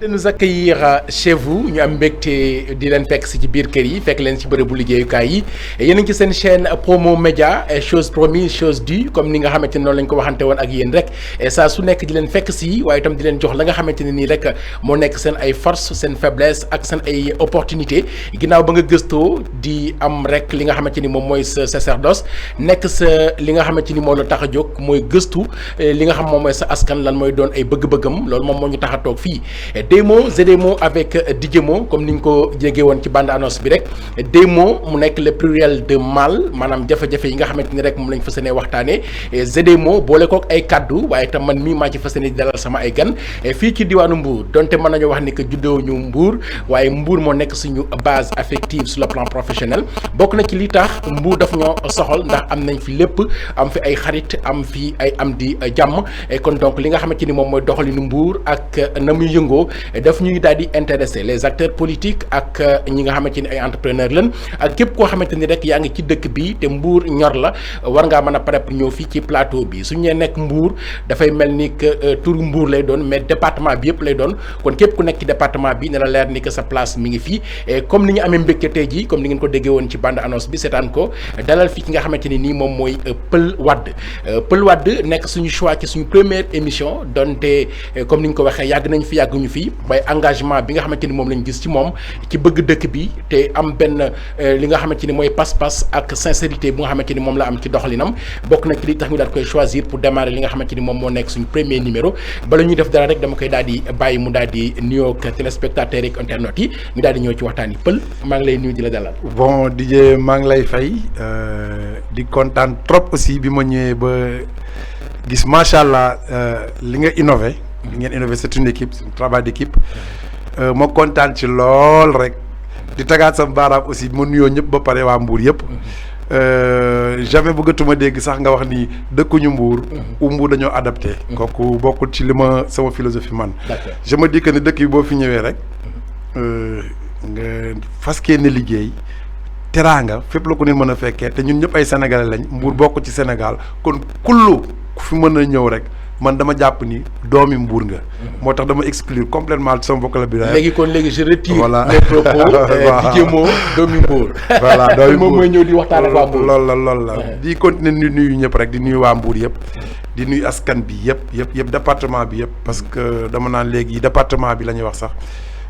de nous accueillir chez vous ñu am mbégte di leen fekk si ci biir kër yi fekk leen ci bërëbu liggéeyukaay yi yéen a ngi ci seen chaîne Promo Média chose promise chose due comme ni nga xamante ne noonu lañ ko waxante woon ak yéen rek saa su nekk di leen fekk si waaye itam di leen jox la nga xamante ne nii rek moo nekk seen ay force seen faiblesse ak seen ay opportunité ginnaaw ba nga gëstoo di am rek li nga xamante ni moom mooy sa sacerdoce nekk sa li nga xamante ni moo la tax a jóg mooy gëstu li nga xam moom mooy sa askan lan mooy doon ay bëgg-bëggam loolu moom moo ñu tax a toog fii des mots et des mots avec DJ Mo comme ni ñu ko jégee woon ci bande annonce bi rek des mots mu nekk le pluriel de mal maanaam jafe-jafe yi nga xamante ni rek moom lañ fas yéene waxtaanee et des mots boole kook ay kaddu waaye itam man mii maa ci fas yéene di dalal sama ay gan fii ci diwaanu Mbour donte mën nañu wax ni que juddoo ñu Mbour waaye Mbour moo nekk suñu base affective sur le plan professionnel bokk na ci li tax Mbour daf ñoo soxal ndax am nañ fi lépp am fi ay xarit am fi ay am di jàmm kon donc li nga xamante ni moom mooy doxalinu Mbour ak na muy yëngoo daf ñuy daal di intéressé les acteurs politiques ak ñi nga xamante ni ay entrepreneurs lañ ak képp koo xamante ni rek yaa ngi ci dëkk bi te Mbour ñor la war ngaa mën a pare pour ñëw fii ci plateau bi su ñu nekk Mbour dafay mel ni que turu Mbour lay doon mais département bi yëpp lay doon kon képp ku nekk ci département bi ne la leer ni que sa place mi ngi fii comme ni ñu amee mbégte tey jii comme ni ngeen ko déggee woon ci bande annonce bi seetaan ko dalal fii ki nga xamante ni nii moom mooy Peul Wade Peul Wade nekk suñu choix ci suñu première émission donte comme ni ñu ko waxee yàgg nañ fi yàgguñu fi waaye engagement bi nga xamante ni moom lañ gis ci moom ci bëgg dëkk bi te am benn li nga xamante ni mooy pas-pas ak sincérité bu nga xamante ni moom la am ci doxalinam bokk na ci li tax ñu daal koy choisir pour démarrer li nga xamante ni moom moo nekk suñu premier numéro bala ñuy def dara rek dama koy daal di bàyyi mu daal di nuyoo ak téléspectateurs yi ak internautes yi ñu daal di ñëw ci waxtaan yi Peul maa ngi lay nuyu di la dalal. bon DJ maa ngi lay fay di kontaan trop aussi bi ma ñëwee ba gis macha allah li nga innové. li ngeen innové c'est une équipe c'est un travail d'équipe ma kontaan ci lool rek di tagaat sama baaraam aussi ma nuyoo ñëpp ba pare waa Mbour yëpp jamais bëggatuma dégg sax nga wax ni dëkkuñu Mbour u Mbour dañoo adapté kooku bokkul ci li ma sama philosophie man je me dis que ni dëkk yi boo fi ñëwee rek nga fas yéene liggéey teraanga fépp la ko nit mën a fekkee te ñun ñëpp ay sénégalais lañ Mbour bokk ci Sénégal kon kullu ku fi mën a ñëw rek man dama jàpp ni doomi Mbour nga. moo tax dama exclure complètement sama vocabulaire. léegi kon léegi je retire. voilà mes propos DJ Mo doomi Mbour. voilà doomi Mbour moom mooy ñëw di waxtaan ak waa Mbour. lool la di continuer di nuyu ñëpp rek di nuyu waa Mbour yëpp. di nuyu askan bi yëpp département bi yëpp parce que dama naan léegi département bi la ñuy wax sax.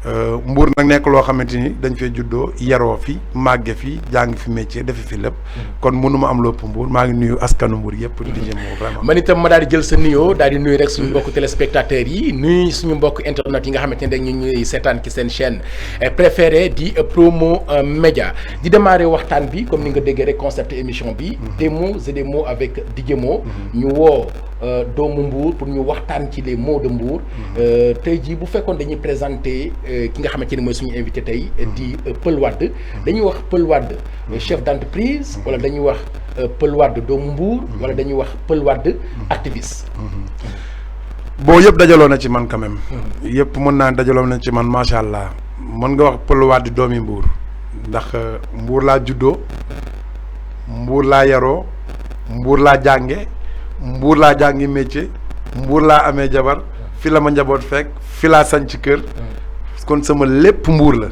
Mbour nag nekk loo xamante ni dañ fee juddoo yaroo fi màgge fi jàng fi métier defe fi lépp kon mënuma am lépp Mbour maa ngi nuyu askanu Mbour yëpp di jëm vraiment. man itam ma daal di jël sa nuyoo daal di nuyu rek suñu mbokk téléspectateurs yi nuyu suñu mbokk internet yi nga xamante ne dañu ñuy seetaan ci seen chaîne préférée di Promo Média di démarrer waxtaan bi comme ni nga déggee rek concept émission bi. des mots et des mots avec DJ Mo. ñu woo doomu Mbour pour ñu waxtaan ci les mots de Mbour. tey jii bu fekkoon dañuy présenter. ki nga xamante ni mooy suñu invité tey di Peul Wade dañuy wax Peul Wade chef d'entreprise wala dañuy wax Peul Wade doomu Mbour wala dañuy wax Peul Wade activiste. bon yëpp dajaloo na ci man quand même. yëpp mën naa dajaloo na ci man macha allah mën nga wax Peul Wade doomi Mbour ndax Mbour laa juddoo Mbour laa yaroo Mbour laa jànge Mbour laa jàngi métier Mbour laa amee jabar fi la ma njaboot fekk fi laa sañ ci kër. kon sama lépp Mbour la.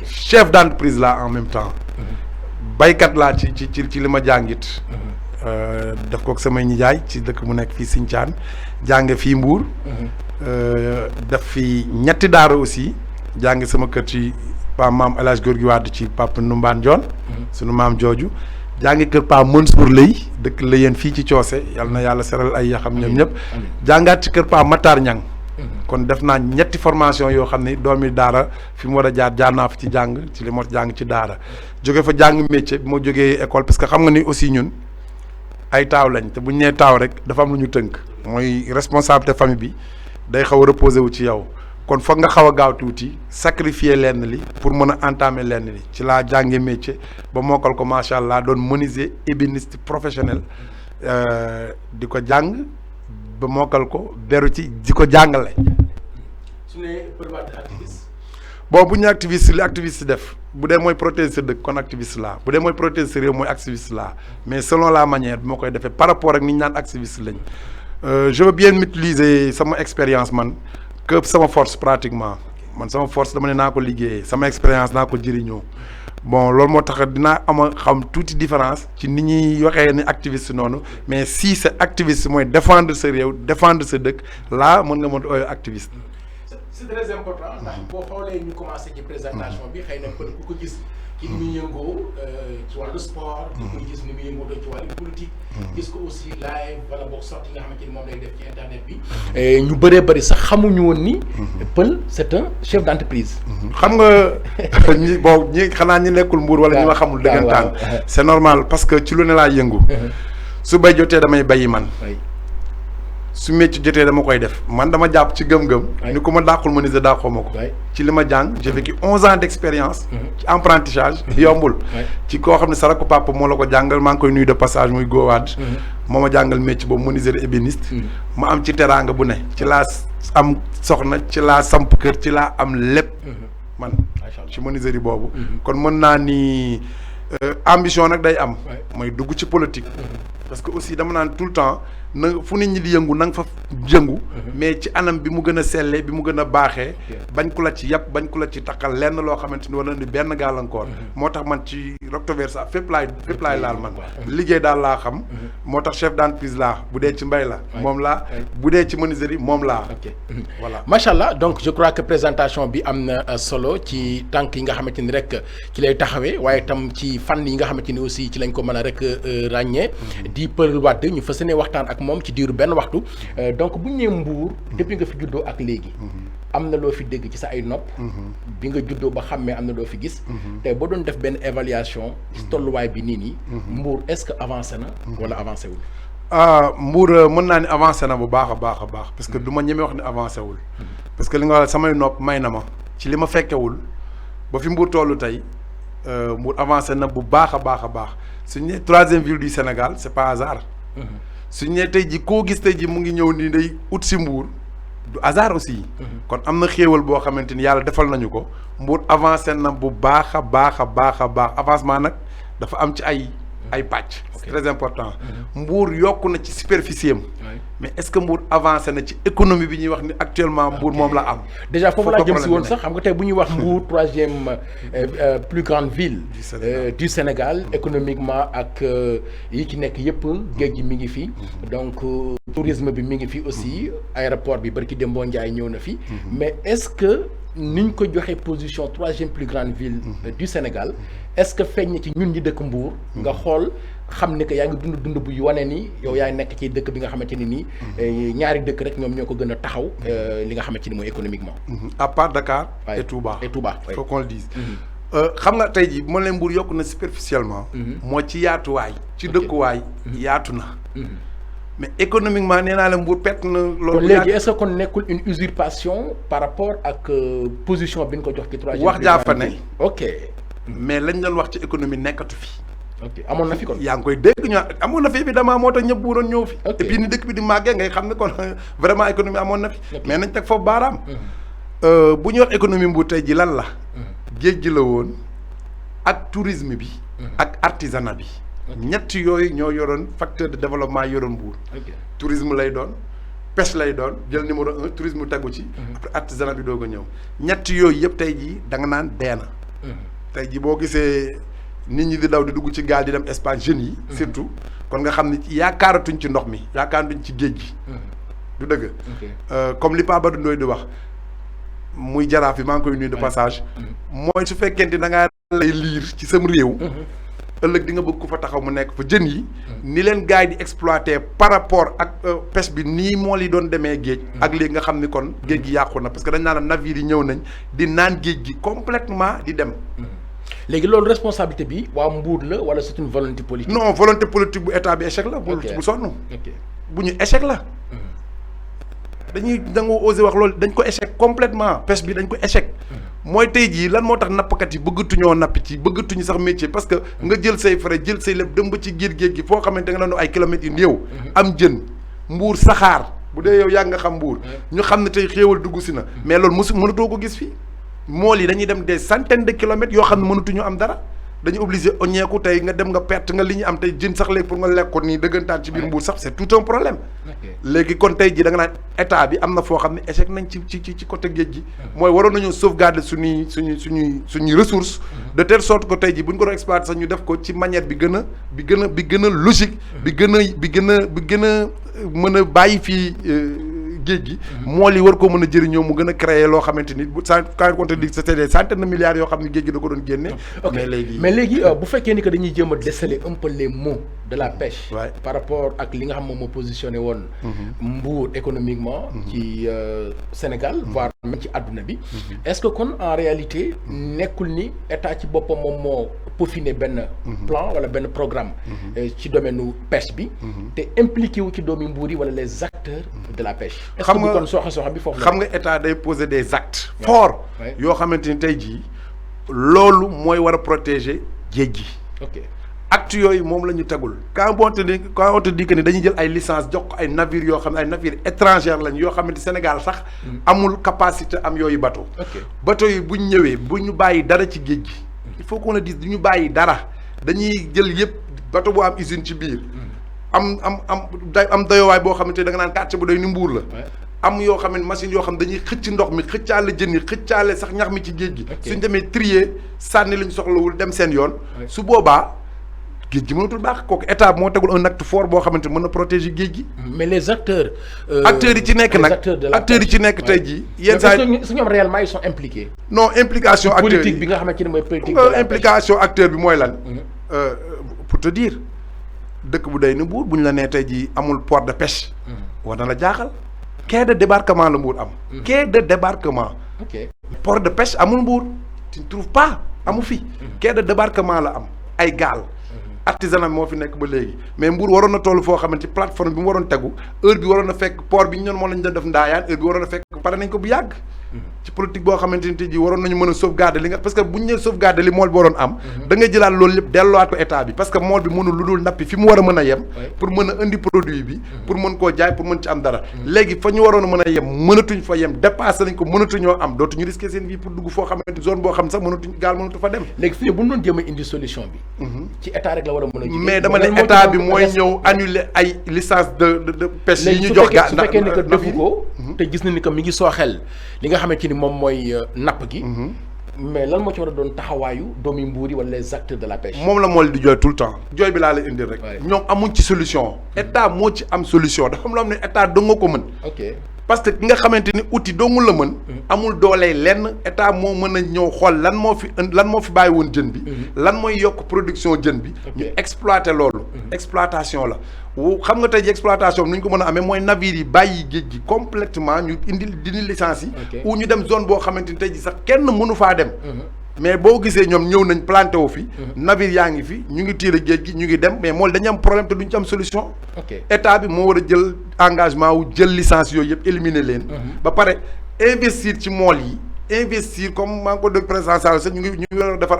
chef d'entreprise là en même temps. baykat laa ci li ma jàngit. def kook samay nijaay ci dëkk mu nekk fii Sinthiane jànge fii Mbour. def fi ñetti daara aussi jànge sama kër ci pa maam El Hadj Gorgui Wade ci Papa Numbaan Dione. sunu maam jooju. jàngi kër Pa Mansour Lay dëkk la yéen fii ci Coose yal na yàlla seral ay yaxam ñoom ñëpp. jàngaat ci kër Pa Matar Ñang kon def naa ñetti formation yoo xam ne doomi daara fi mu war a jaar naa fa ci jàng ci li ma jàng ci daara jóge fa jàng métier bi ma jógee école parce que xam nga ni aussi ñun ay taaw lañ te bu ñu nee taaw rek dafa am lu ñu tënk mooy responsabilité famille bi day xaw a reposer wu ci yow kon foog nga xaw a gaaw tuuti sacrifier lenn li pour mën a entamer lenn li ci laa jàngee métier ba mokkal ko macha allah doon menuisier ébéniste professionnel di ko jàng. ba mokkal ko beru ci di ko jàngale. su ne Peul Wade activiste. bon bu ñu activiste li activiste def bu dee mooy protéger sa dëkk kon activiste laa bu dee mooy protéger sa réew mooy activiste laa mais selon la manière bi ma koy defee par rapport ak ni ñu naan activiste lañ je veux bien utiliser sama expérience man que sama force pratiquement man sama force dama ne naa ko liggéeyee sama expérience naa ko jëriñoo bon loolu moo tax dinaa ama xam tuuti différence ci ni ñuy waxee ni activiste noonu mais si sa activiste mooy défendre sa réew défendre sa dëkk là mën nga mën ooy activiste. c'est très important ndax boo xoolee ñu commencé ci présentation bi xëy na ku ko gis ci ni muy yëngoo ci wàllu sport. di ko gis ni muy yëngoo ci wàllu politique. gis ko aussi live wala boog sorti nga xamante ni moom lay def ci internet bi. ñu bëree bëri sax xamuñu woon ni. Peul c'est un chef d'entreprise. xam nga ñi bon ñi xanaa ñi nekkul Mbour wala ñi ma xamul dëggantaan c'est normal parce que ci lu ne laa yëngu. su bay jotee damay bayi man. su métti jotee dama koy def man dama jàpp ci gëm-gëm. ni ku ma dàqul ma ni sa dàqoo ma ko. ci li ma jàng j'ai vécu 11 ans d'expérience. ci apprentissage yombul. ci koo xam ne sa rakku papa moo la ko jàngal maa ngi koy nuyu de passage muy góowaat. moo ma jàngal métier boobu menuisier ébéniste. ma am ci teraanga bu ne ci laa am soxna ci laa samp kër ci laa am lépp. man ci menuiserie boobu. kon mën naa ni ambition nag day am. mooy dugg ci politique. parce que aussi dama naan tout le temps na fu nit ñi di yëngu na nga fa yëngu. mais ci anam bi mu gën a sellee bi mu gën a baaxee. bañ ku la ci yàpp bañ ku la ci takkal lenn loo xamante ni wala ni benn gàllankoor. moo tax man ci recto versa fépp laay laal man. liggéey daal laa xam. moo tax chef d'entreprise laa bu dee ci mbay la. moom laa bu dee ci menuiserie moom laa. voilà macha allah donc je crois que présentation bi am na solo ci tànk yi nga xamante ni rek ci lay taxawee waaye tam ci fànn yi nga xamante ni aussi ci lañ ko mën a rek ràññee. di Peul Wade ñu fas yéene waxtaan ak moom ci diiru benn waxtu donc bu ñu nee Mbour depuis nga fi juddoo ak léegi am na loo fi dégg ci sa ay nopp bi nga juddoo ba xàmmee am na loo fi gis tey boo doon def benn évaluation ci tolluwaay bi nii nii Mbour est-ce que avancé na wala avancé wul Mbour mën naa ni avancé na bu baax a baax a baax parce que du ma ñeme wax ni avancé wul parce que li nga wax samay nopp may na ma ci li ma fekkewul ba fi Mbour tollu tey Mbour avancé na bu baax a baax a baax suñu nee troisième ville du Sénégal c'est pas hasard suñu nee tey ji koo gis tey ji mu ngi ñëw ni day ut si Mbour du hasard aussi kon am na xéewal boo xamante ni yàlla defal nañu ko Mbour avancé na bu baax a baax a baax a baax avancement nag dafa am ci ay pàcc c'est très important Mbour yokku na ci superficie am mais est-ce que Mbour avancé na ci économie bi ñuy wax ni actuellement Mbour moom la am déjà foofu laa jëm si woon sax xam nga tey bu ñuy wax Mbour troisième plus grande ville du Sénégal économiquement ak yi ci nekk yëpp géej gi mi ngi fi donc tourisme bi mi ngi fi aussi aéroport bi barki Dembo Ndiaye ñëw na fi mais est-ce que niñ ko joxe position troisième plus grande ville du Sénégal est-ce que feeñ ci ñun ñi dëkk Mbour nga xool xam ni que yaa ngi dund bu wane ni yow yaay nekk ci dëkk bi nga xamante ni nii ñaari dëkk rek ñoom ñoo ko gën a taxaw li nga xamante ni mooy économiquement à part Dakar et Touba faut qu'on le dise xam nga tey jii bu ma leen Mbour yokk na superficiellement moo ci yaatuwaay ci dëkkuwaay yaatu na mais économiquement nee naa la Mbour perte na loolu kon léegi est-ce que kon nekkul une usurpation par rapport ak position bi ñu ko jox ci troisième wax jaa fa ne ok mais lañ doon wax ci économie nekkatu fi ok amoon na fi kon yaa ngi koy dégg ñu amoon na fi évidemment moo tax ñëpp bu doon ñëw fi et puis ni dëkk bi di màggee ngay xam ne kon vraiment économie amoon na fi mais nañ teg foofu baaraam bu ñu wax économie Mbour tey ji lan la géej gi la woon ak tourisme bi ak artisanat bi ñett yooyu ñoo yoroon facteur de développement yoroon Mbour tourisme lay doon pêche lay doon jël numéro 1 tourisme tegu ci après artisanat bi doog a ñëw ñett yooyu yëpp tey jii da nga naan dee na tey jii boo gisee nit ñi di daw di dugg ci gaal di dem Espagne jeunes yi surtout kon nga xam ni yaakaaratuñ ci ndox mi yaakaaratuñ ci géej gi du dëgg comme li Pa Badou Ndoye di wax muy jaraaf bi maa ngi koy nuyu de passage mooy su fekkente da ngaa lay liir ci sam réew ëllëg di nga bëgg ku fa taxaw mu nekk fa jën yi ni leen gars yi di exploiter par rapport ak pêche bi nii moo li doon demee géej ak léegi nga xam ni kon géej gi yàqu na parce que dañ naan navire yi ñëw nañ di naan géej gi complètement di dem léegi loolu responsabilité bi waa Mbour la wala c'est une volonté politique non volonté politique bu état bi échec la bu sonn bu ñu échec la dañuy dangoo osé wax loolu dañ ko échec complètement pêche bi dañ ko échec mooy tey jii lan moo tax nappkat yi bëggatuñoo napp ci bëggatuñu sax métier parce que nga jël say frais jël say lépp dem ba ci géej gi foo xamante nga doon ay kilomètres yu néew am jën Mbour saxaar bu dee yow yaa nga xam Mbour ñu xam ne tey xéewal dugg si na mais loolu mënatoo ko gis fii mool yi dañuy dem des centaines de kilomètres yoo xam ne mënatuñu am dara dañu obligé oñeeku tey nga dem nga perte nga li ñu am tey jën sax léegi pour nga lekk ko nii dëggantaan ci biir Mbour sax c'est tout un problème. léegi kon tey ji da nga naan état bi am na foo xam ne échec nañ ci côté géej gi. mooy waroon nañoo sauvegarder suñuy ressources. de telle sorte que tey ji bu ñu ko doon exploiter sax ñu def ko ci manière bi gën a logique. bi gën a mën a bàyyi fii géej gi. mool yi war koo mën a jëriñoo mu gën a créer loo xamante ni bu quand on te dit c'était des centaines de milliards yoo xam ne géej gi da ko doon génne. mais léegi bu fekkee ni que dañuy jéem a déceler un peu les maux de la pêche. par rapport ak li nga xam moom moo positionné woon. Mbour économiquement. ci Sénégal voire même ci àdduna bi. est-ce que kon en réalité nekkul ni état ci boppam moom moo peaufiner benn plan wala benn programme. ci domaine nu pêche bi. te impliqué wu ci doomi Mbour yi wala les acteurs de la pêche. est-ce que kon soxa bi foofu la. xam nga état day poser des actes forts. yoo xamante ni tey jii loolu mooy war a protéger géej gi. ok actes yooyu moom la ñu tegul. quand on te dit que ni dañuy jël ay licence jox ko ay navires yoo xam ne ay navires étrangers lañ yoo xamante Sénégal sax amul capacité am yooyu bateau. bateau yi bu ñu ñëwee bu ñu bàyyi dara ci géej gi. il faut qu'on le dise du ñu bàyyi dara dañuy jël yëpp bateau bu am usine ci biir. am doyowaay boo xamante da nga naan quartier bu doy ni Mbour la. am yoo xam ne machine yoo xam dañuy xëcc ndox mi xëccaale jën yi xëccaale sax ñax mi ci géej gi. suñ demee trier sànni lañ soxlawul dem seen yoon. su boobaa géej gi mënatul baax kooku état moo tegul un acte fort boo xamante mën na protéger géej gi. mais les acteurs. acteurs yi ci nekk nag acteurs yi ci nekk tey jii. yenn saa yi su ñoom réellement ils sont impliqués. non implication acteur yi politique bi nga xamante ne mooy politique. implication acteur bi mooy lan. pour te dire dëkk bu day ni Mbour bu ñu la nee tey jii amul port de pêche. war na la jaaxal. quai de débarquement la Mbour am. quai de débarquement. ok port de pêche amul Mbour. tu ne trouves pas amu fi. quai de débarquement la am ay gaal. artisanat moo fi nekk ba léegi mais Mbour waroon na toll foo xamante plateforme bi mu waroon tegu heure bi waroon na fekk port bi ñu ñoon moom lañu doon def ndaayaan heure bi waroon na fekk pare nañ ko bu yàgg. ci politique boo xamante ni tey jii waroon nañu mën a sauvegarder li nga parce que bu ñu nee sauvegarder li mool bi waroon am. da ngay jëlaat loolu lépp delluwaat ko état bi parce que mool bi mënul lu dul nappi fi mu war a mën a yem. pour mën a indi produit bi. pour mën koo jaay pour mën ci am dara. léegi fa ñu waroon a mën a yem mënatuñ fa yem dépassé nañ ko mënatuñoo am dootuñu risquer seen vie pour dugg foo xamante zone boo xam sax mënatuñ gaal mënatu fa dem. léegi fii bu ñu doon jéem a indi solution bi. ci état rek la war a mën a. mais dama ne état bi mooy ñëw annuler ay licence de pêche yi ñu jox gaa su fekkee ni que defu ko te gis na ni que mi ngi sooxel li nga xamante ni moom mooy napp gi. mais lan moo ci war a doon taxawaayu doomi Mbour yi wala les acteurs de la pêche. moom la mool di jooy tout le temps jooy bi laa lay indil rek. ñoom amuñ ci solution. état moo ci am solution dafa am loo xam ne état dong nga ko mën. ok parce que ki nga xamante ni outil dongul la mën. amul doole lenn état moo mën a ñëw xool lan moo fi bàyyi woon jën bi. lan mooy yokk production jën bi. ñu exploiter loolu. exploitation la. xam nga tey ji exploitation bi nu ñu ko mën a amee mooy navire yi bàyyi géej gi complètement ñu dindi licence yi. ou ñu dem zone boo xamante ni tey ji sax kenn mënu faa dem. mais boo gisee ñoom ñëw nañ planté wu fi. navire yaa ngi fi ñu ngi tiire géej gi ñu ngi dem mais mool dañu am problème te duñ ci am solution. état bi moo war a jël engagement wu jël licence yooyu yëpp éliminer leen. ba pare investir ci mool yi. investir comme maa ngi ko dégg président Sall sax ñu ngi war a defar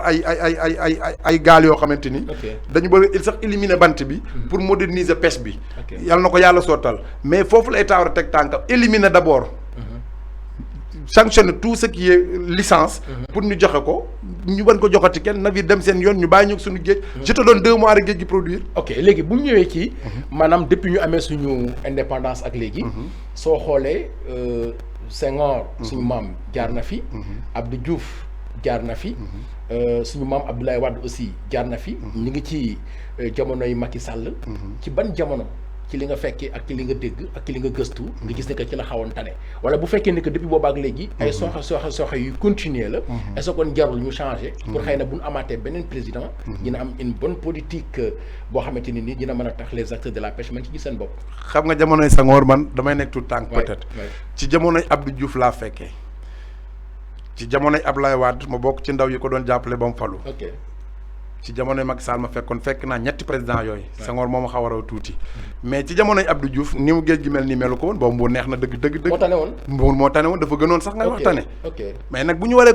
ay gaal yoo xamante ni. dañu bëri sax éliminer bant bi. pour moderniser pêche bi. yàlla na ko yàlla sottal mais foofu la état war a teg tànkam éliminer d'abord. sanctionner tout ce qui est licence. pour ñu joxe ko ñu ban ko joxati kenn navire dem seen yoon ñu bàyyi ñu suñu géej. je te donne 2 mois rek géej gi produire. ok léegi bu ñu ñëwee ci. maanaam depuis ñu amee suñu indépendance ak léegi. soo xoolee. Senghor suñu maam jaar na fi. Abdou Diouf jaar na fi. suñu maam Abdoulaye Wade aussi jaar na fi. ñu ngi ci jamonoy Macky Sall. ci ban jamono ci li nga fekkee ak ci li nga dégg ak ci li nga gëstu. nga gis ne que ci la xawoon tane wala bu fekkee ne que depuis boobaak léegi. ay soxe yu continuer la. est-ce que kon jarul ñu changer. pour xëy na bu ñu amaatee beneen président. dina am une bonne politique boo xamante ni nii dina mën a tax les acteurs de la pêche man ci gis seen bopp. xam nga jamonoy Senghor man damay nekk tout tànk peut-être. ci jamonoy Abdou Diouf laa fekkee. ci jamonoy Abdoulaye Wade ma bokk ci ndaw yi ko doon jàppale ba mu falu. ci jamonoy Macky Sall ma fekk naa ñetti président yooyu. Senghor moo ma xaw a raw tuuti. mais ci jamonoy Abdou Diouf ni mu géej gi mel nii melu ko woon boobu Mbour neex na dëgg. moo tane woon Mbour moo tane woon dafa gënoon sax ngay wax tane. ok mais nag bu ñu waree